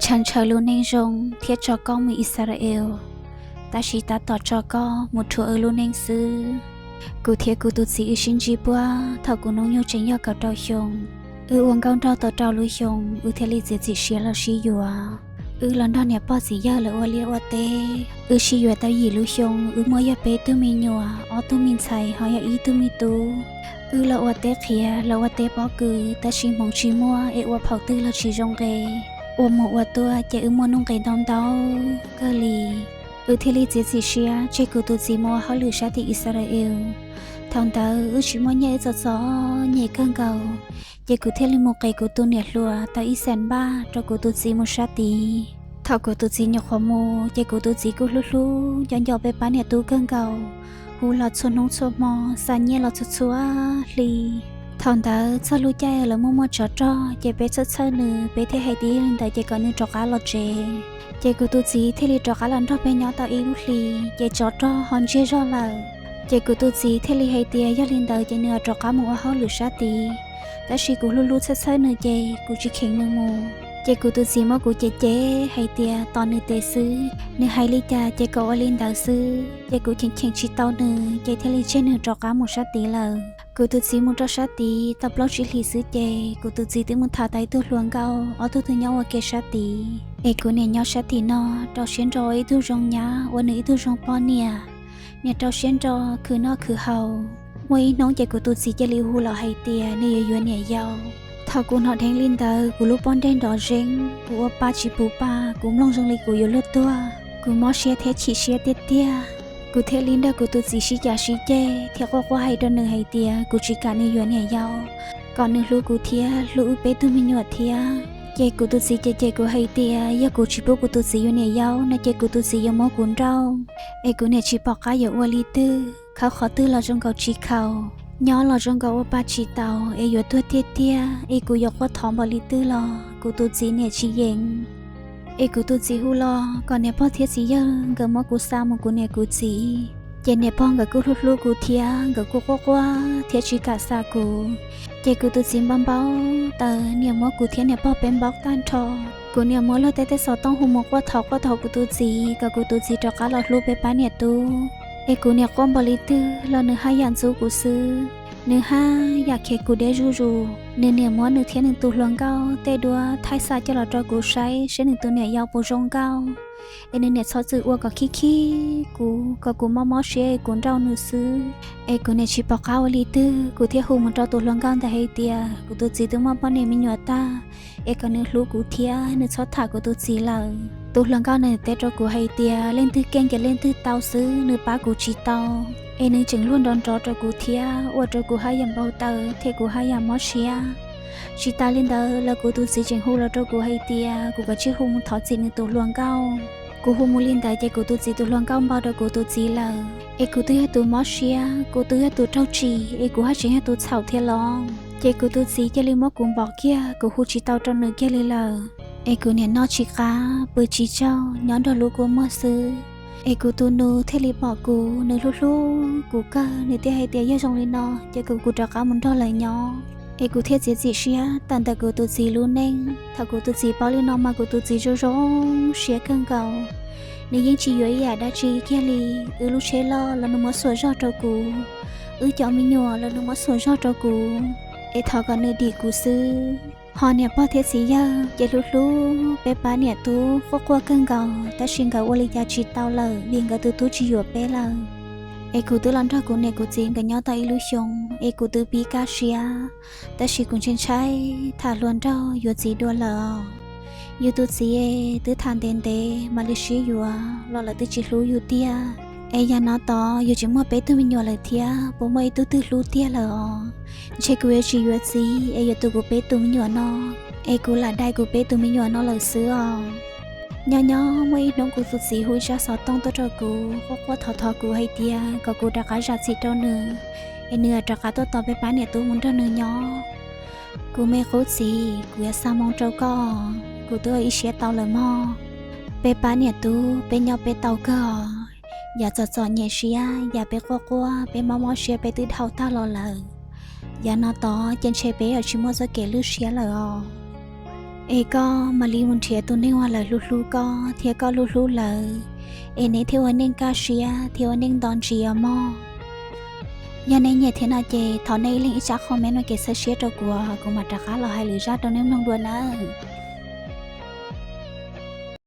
Ntshaw ntshaw lub neej zoo thiab tso koj mus Yixalayees, tab sis tab tom tso koj mus rhuav wb lub neej xwb. Kuv thiab kuv tus txiv wb sib ntsib puag thaum kuv hnub nyoog tseem yog kaum rau xyoo. Wb ua nkauj nraug tau rau lub xyoo wb thiaj li txiav txim siab los sib yuav. Wb los nrog niam pog txiv yawg lawv ua liaj ua teb. Wb sib yuav tau yim lub xyoo, wb muaj yog peb tug me nyuam, ob tug me ntxhais ho yog ib tug me tub. Wb los ua teb qhiav los ua teb pob kws, tab sis hmoov tsis muaj es ua phaum twg los tsis zoo nqe. Ua mus ua tuaj ces wb muaj nuj nqis ntau ntau kawg li. Wb thiaj li txiav txim siab tseg kuv tus txiv mus ua hauj lwm sab tim Yixalayees. Thaum ntawd wb tsis muaj nyiaj, wb txom txom nyem kawg nkaus, ces kuv thiaj li mus qev kuv tus niam hluas tau ib xees npaj rau kuv tus txiv mus sab tid. Thaum kuv tus txiv nyuam qhuav mus ces kuv tus txiv kuj hlub hlub nco nco peb pab niam tub kawg nkaus, hu los txhua hnub txhua hmo, xa nyiaj los txhua txhua hli. Thaum ntawd txog lub caij lawv muaj muaj tsov rog ces peb txhawj txhawj nws, peb thiaj hais tias yog li ntawd ces kom nws rov qab los tsev. Ces kuv tus txiv thiaj li rov qab los nrog peb nyob tau ib lub hlis, ces tsov rog ho ntsiag zog lawm. Ces kuv tus txiv thiaj li hais tias yog li ntawd ces nws rov qab mus ua hauj lwm sab tid. Tab sis kuv hlub hlub txhawj txhawj nws ces kuv tsis kheev nws mus. Ces kuv tus txiv muab kuv cem cem hais tias tos nws tes xwb, nws hais li cas ces kom ua li ntawd xwb. Ces kuv cheem cheem tsis tau nws ces thiaj li tseg nws rov qab mus sab tid lawm. Kuv tus txiv mus rau sab tid tau plaub tsib hlis xwb ces kuv tus txiv twb mus tham tau ib tug hluas nkauj, ob tug twb nyob ua ke sab tid. Es kuv niam nyob sab tim no rau siab nrog ua ib tug zoo nyab, ua nws ib tug zoo poj niam, niam rau siab nrog khwv noj khwv haus. Muaj ib hnub ces kuv tus txiv cia li hu los hais tias nws yuav yuav niam yau. Thaum kuv hnov dheev li ntawd kuv lub pob ntseg nrov zeeb, kuv ua pa tsis pum pa, kuv mloog zoo li kuv yuav luag tuag. Kuv mob siab thiab chim siab tiag tiag. Kuv thiaj li nrog kuv tus txiv sib cav sib ceg thiab quaj quaj hais rau nws hais tias kuv tsis kam nws yuav niam yau, kom nws hlub kuv thiab hlub wb peb tug me nyuam thiab. Ces kuv tus txiv cem cem kuv hais tias yog kuv tsis pub kuv tus txiv yuav niam yau no ces kuv tus txiv yuav muab kuv nrauj. Es kuv niam tsis pom qab yuav ua li twg, khawb qhov twg los zoo nkaus tsis khaus, nyob los zoo nkaus ua pa tsis taus, es yuav tuag tiag tiag, es kuv yuav quaj thov npaum li twg los kuv tus txiv niam tsis yeem. Es kuv tus txiv hu los kom niam pog thiab txiv yawg nkawd muab kuv xa mus kuv niam kuv txiv. Ces niam pog nkawd kuj hlub hlub kuv thiab nkawd kuj quaj quaj thiab tsis kam xa kuv. Ces kuv tus txiv npau npau taws, niam muab kuv thiab niam pog peb npaub tag nrho. Kuv niam muab luag tej tej xov tooj hu mus quaj thov quaj thov kuv tus txiv kom kuv tus txiv rov qab los hlub peb pab niam tub. Es kuv niam quaj npaum li twg los nws haj yam ntxub kuv xwb, nws haj yam khiav kuv deb zuj zus. Nws niam muab nws thiab nws tus hluas nkauj tej duab thaij xa coj los rau kuv saib seb nws tus niam yau puas zoo nkauj. Es nws niam txhob txwm ua kom khib khib kuv, kom kuv mob mob siab es kuv nrauj nws xwb. Es kuv niam tsis pom qab ua li twg, kuv thiaj hu mus rau tus hluas nkauj ntawd hais tias kuv tus txiv twb muaj poj niam me nyuam tag, es kom nws hlub kuv thiab nws txhob tham kuv tus txiv lawm. Tus hluas nkauj nws teb rau kuv hais tias leej twg keej ces leej twg tau xwb, nws pab kuv tsis tau. Es nws tseem luag nrov nrov rau kuv thiab ua rau kuv haj yam npau taws thiab kuv haj yam mob siab. Tsis tas li ntawd los kuv tus txiv tseem hu los rau kuv hais tias kuv kav tsij hu mus thov txim nws tus hluas nkauj. Kuv hu mus li ntawd ces kuv tus txiv tus hluas nkauj npau rau kuv tus txiv lawm. Es kuv twb yog tus mob siab, kuv twb yog tus raug tsim, es kuv haj tseem yog tus txhaum thiab los. Ces kuv tus txiv cia li muab kuv npom kiag, kuv hu tsis tau rau nws kiag li lawm. Es kuv niam noj tsis qab, pw tsis tsaug, nyob nrog lub kua muag xwb. Es kuv tus nus thiaj li pom kuv, nws hlub hlub kuv kawg, nws thiaj hais tias yog zoo li no ces kom kuv rov qab mus nrog lawv nyob. Es kuv thiaj txiav txim siab tawm ntawm kuv tus txiv lub neej. Thaum kuv tus txiv paub li no mas kuv tus txiv zoo zoo siab kawg nkaus. Nws yeej tsis yuav ib yam dab tsi kiag li. Wb lub tsheb loj los nws muab xuas zog rau kuv, wb cov me nyuam los nws muab xuas zog rau kuv. Es thov kom nws dim kuv xwb. Ho niam pog thiab txiv yawg ces hlub hlub peb pab niam tub quaj quaj kawg nkaus, tab sis nkawd ua li cas tsis tau lawm vim nkawd tus tub tsis yuav peb lawm. Es kuv twb los nrog kuv niam kuv txiv nkawd nyob tau ib lub xyoo, es kuv twb pib kaj siab, tab sis kuv ntshai ntshai tham hluas nraug yuav txiv dua lawm. Yus tus txiv twb tham ntev ntev mam li sib yuav los lawv twb tsis hlub yus tiag. Es yam no tod yus tseem muaj peb tug me nyuam lawm thiab, puas muaj ib tug twg hlub tiag lawm os? Ntshe kuv yuav tsis yuav txiv es yuav tu kuv peb tus me nyuam no, es kuv lam dai kuv peb tus me nyuam no lawm xwb os. Nyob nyob muaj ib hnub kuv tus txiv hu ib tsab xov tooj tuaj rau kuv, quaj quaj thov thov kuv hais tias kom kuv rov qab zam txim rau nws, es nws rov qab tuaj tos peb pab niam tub mus nrog nws nyob. Kuv me qub txiv, kuv yuav xa moo rau koj, kuv twb ua ib siab tau lawm mog. Peb pab niam tub peb nyob peb tau kawg os. Yav txom txom nyem siab, yav peb quaj quaj peb mob mob siab peb twb dhau tag los lawm. Yav no tod ces ntshe peb yuav tsis muaj txoj kev lwj siab lawm os. Es koj mam li mus nrhiav tus neeg uas lawv hlub hlub koj thiab koj hlub hlub lawv, es neb thiaj ua neej kaj siab thiab ua neej nto ntsis os mog. Yog neb nyiam thiab no ces thov nej ib leeg ib tsab comment ua kev txhawb siab rau kuv, kuv mam rov qab los hais lwm zaj rau nej mloog dua nawb.